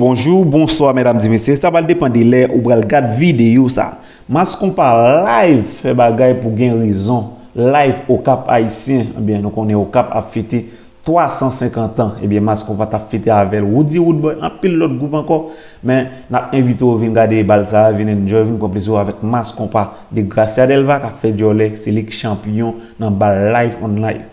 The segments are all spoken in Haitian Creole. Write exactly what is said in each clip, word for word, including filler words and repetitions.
Bonjou, bonswa, medam, ti mesye. Sa pral depann de lè ou pral gad videyo sa. Mass Konpa live fè bagay pou gen rezon. Live Okap Ayisyen. Ebyen, nou konnen Okap ap fete twa san senkant an. Ebyen, Mass Konpa t ap fete avè l. Roody Roodboy, anpil lòt gwoup ankò. Men, n ap envite w vin gade bal sa, vin enjoy, vin pran plezi w avèk Mass Konpa de Gracia Delva k ap fè djòlè, se li k chanpyon nan bal live on live.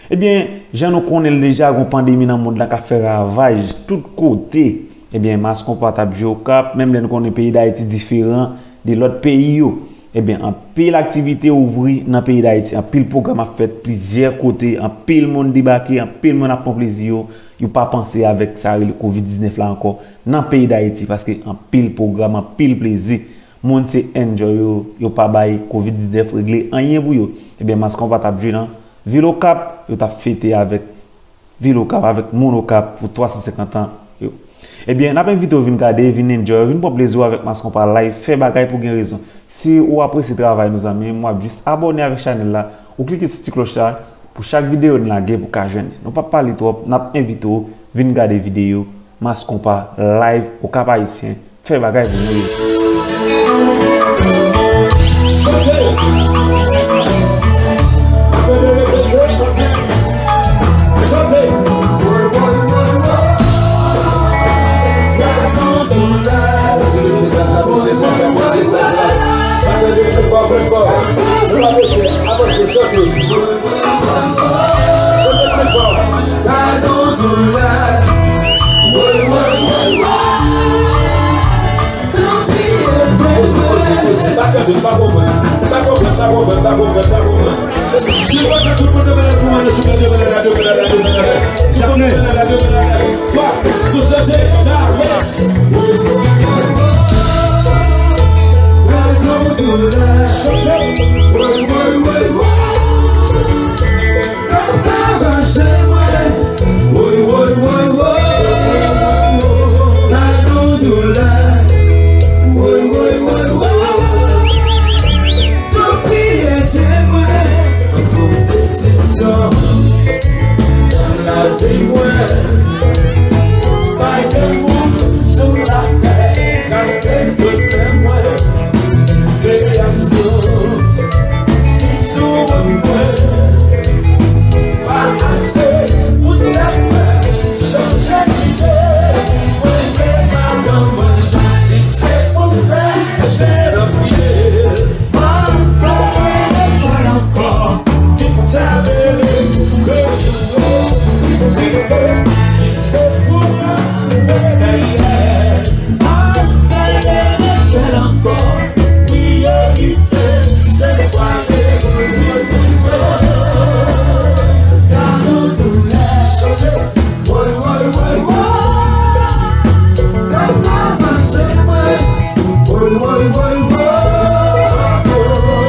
Ebyen, jan nou konnen l deja, gon pandemi nan mond lan k ap fè ravaj tout kote. Ebyen, Mass Konpa t ap jwe Okap, menm lè nou konnen peyi Dayiti diferan de lòt peyi yo. Ebyen, anpil aktivite ouvri nan peyi Dayiti, anpil pwogram ap fèt plizyè kote, anpil moun debake, anpil moun ap pran plezi yo, yo pa panse avèk sa rele kovid diznèf la ankò nan peyi Dayiti, paske anpil pwogram, anpil plezi. Moun se enjoy yo, yo pa bay kovid diznèf regle anyen pou yo. Ebyen, Mass Konpa t ap jwe nan vil Okap, yo t ap fete avèk vil Okap, avèk moun Okap pou twa san senkant an yo. Ebyen, n ap envite w vin gade, vin enjoy, vin pran plezi w avèk Mass Konpa live, fè bagay pou gen rezon. Si ou apresye travay nou zanmi, m w ap jis abòne avèk chanèl la, ou klike sou ti klòch la pou chak videyo n lage pou ka jwenn li. Nou p ap pale twòp, n ap envite w vin gade videyo Mass Konpa live Okap Ayisyen. Fè bagay pou nou ye. Koze, koze, koze. Pa tande, pa konprann. Pa konprann, pa konprann, pa konprann, pa konprann. Si w pa ka tout moun leve men pou mwen, sou men, leve men la, leve men la, leve men la. Leve men la, leve men la. Twa, nou chante, la, la. Chante. Ravaje mwen. Woy, woy, woy, woy. Padon doulè. Woy, woy, woy, woy. Tanpri ede mwen. Pran desizyon nan lavi mwen. Pa gen moun sou latè k ap retire mwen de reyaksyon ki sou wout mwen. Pa ase poutèt mwen chanje lide. Mwen gen madanm mwen, si se pou fè chen nan pye, m ap fè lekòl ankò. Kite mele, rejouwe, kite, si se pou mwen, mwen dèyè. Afè de lekòl ankò, priyorite se fwaye, priyorite. Gade doulè, chanje. Woy, woy, woy, woy. Papa mache mwen. Woy, woy, woy, woy.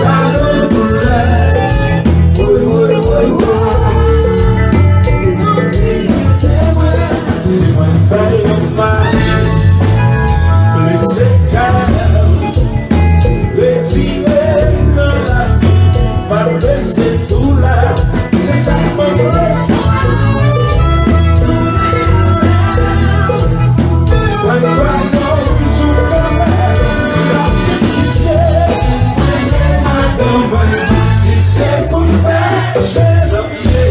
Gade doulè. Woy, woy, woy, woy. Si mwen fè yon mal, blese kè m, retire m nan lavi, pa blese doulè, se sa k mwen blese. Mwen pa yon jou kòlè, la pitye, mwen gen madanm mwen, si se pou fè chen nan pye.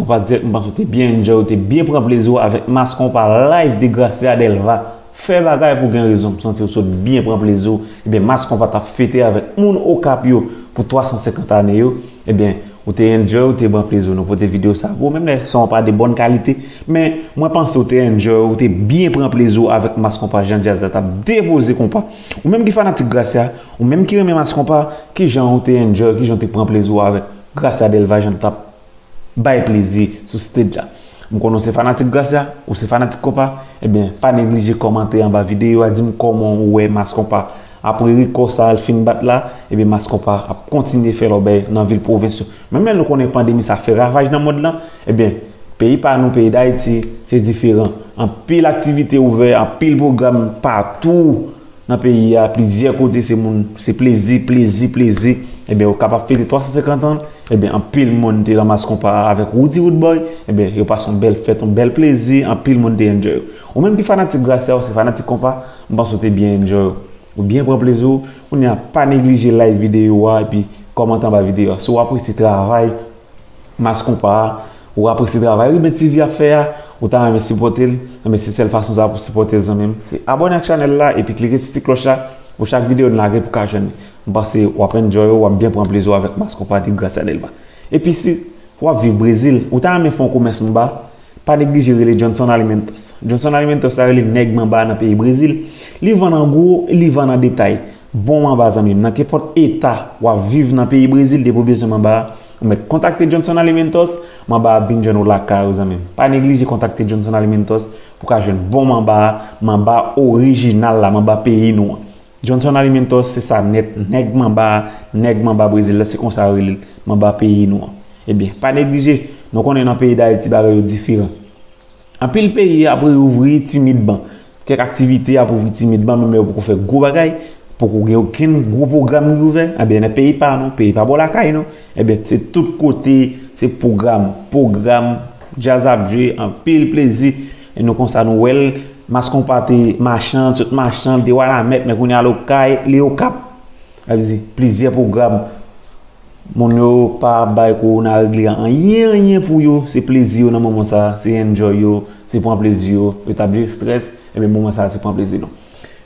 Konpa dirèk, m panse w te byen enjoy, w te byen pran plezi w avèk Mass Konpa live de Gracia Delva. Fè bagay pou gen rezon, m santi w sot byen pran plezi w. Ebyen, Mass Konpa t ap fete avèk moun Okap yo pou twa san senkant ane yo. Ebyen, ou te enjoy, ou te pran plezi w. Nou pote videyo sa pou ou, menm lè son an pa de bòn kalite. Men, mwen panse ou te enjoy, ou te byen pran plezi w avèk Mass Konpa, jan djaz la t ap depoze konpa. Ou menm ki fanatik Gracia, ou menm ki renmen Mass Konpa, kijan ou te enjoy, kijan ou te pran plezi w avèk Gracia Delva, jan l t ap bay plezi sou stage la. M konnen w se fanatik Gracia, ou se fanatik konpa, ebyen, pa neglije kòmante anba videyo a, di m kòman ou wè Mass Konpa. Apre rekò sa a l fin bat la, ebyen, Mass Konpa ap kontinye fè lòbèy nan vil pwovens yo. Menm lè nou konnen pandemi sa fè ravaj nan mond lan, ebyen, peyi pa nou, peyi Dayiti, se diferan. Anpil aktivite ouvè, anpil pwogram patou nan peyi a, plizyè kote se moun, se plezi, plezi, plezi. Ebyen, Okap ap fete twa san senkant an, ebyen, anpil moun te nan Mass Konpa avèk Roody Roodboy, ebyen, yo pase yon bèl fèt, yon bèl plezi, anpil moun te enjoy. Ou menm ki fanatik Gracia, ou se fanatik konpa, m panse w te byen enjoy. Ou byen pran plezi w, kounye a pa neglije like videyo a, epi kòmante anba videyo a. Si w apresye travay Mass Konpa a, ou apresye travay Riben TV ap fè a, ou ta renmen sipòte l, enben se sèl fason sa pou sipòte l zanmi m, se abòne ak chanèl la epi klike sou ti klòch la pou chak videyo n lage pou ka jwenn li. M panse w ap enjoy, w ap byen pran plezi w avèk Mass Konpa de Gracia Delva. Epi si w ap viv Brezil, ou ta renmen fè yon komès Manba, pa neglije rele Johnson Alimentos. Johnson Alimentos la rele nèg Manba nan peyi Brezil. Li vann an gwo, li vann an detay. Bon Manba zanmi m, nan kenpòt eta w ap viv nan peyi Brezil, depi w bezwen Manba, ou mèt kontakte Johnson Alimentos, Manba ap vin jwenn ou lakay ou zanmi m. Pa neglije kontakte Johnson Alimentos pou ka jwenn bon Manba, Manba orijinal la, Manba peyi nou an. Johnson Alimentos se sa nèt, nèg Manba, nèg Manba Brezil la, se konsa yo rele l, Manba peyi nou an. Ebyen, pa neglije, nou konnen nan peyi Dayiti bagay yo diferan. Anpil peyi ap reouvri timidman. Kèk aktivite ap ouvri timidman, menm lè yo poko fè gwo bagay, poko gen okenn gwo pwogram ki ouvè. Ebyen, nan peyi pa nou, peyi pa bò lakay nou, ebyen, se tout kote, se pwogram, pwogram, djaz ap jwe, anpil plezi. E nou konsa, nou wè l, Mass Konpa te machann, sot machann, te Wanament, men kounye a l Okay, li Okap. Sa vle di, plizyè pwogram. Moun yo pa bay kowona regle anyen, anyen pou yo. Se plezi yo nan moman sa a, se enjoy yo, se pran plezi yo. Yo t ap jere strès, ebyen moman sa a se pran plezi nou.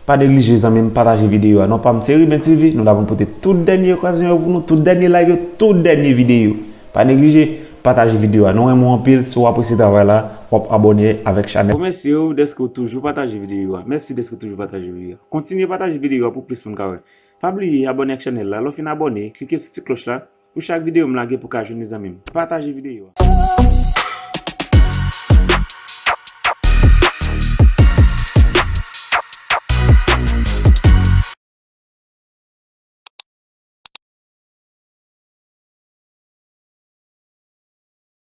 Pa neglije zanmi m, pataje videyo a. Non pa m se Riben TV, nou la pou n pote tout dènye okazyon yo pou nou, tout dènye live yo, tout dènye videyo. Pa neglije, pataje videyo a. Nou renmen w anpil, si w apresye travay la, w ap abòne avèk chanèl. Mèsi w dèske w toujou pataje videyo a. Mèsi dèske w toujou pataje videyo a. Kontinye pataje videyo a pou plis moun ka wè. Pa bliye abòne ak chanèl la. Lè w fin abòne, klike sou ti klòch la pou chak videyo m lage pou ka jwenn li zanmi m. Pataje videyo a.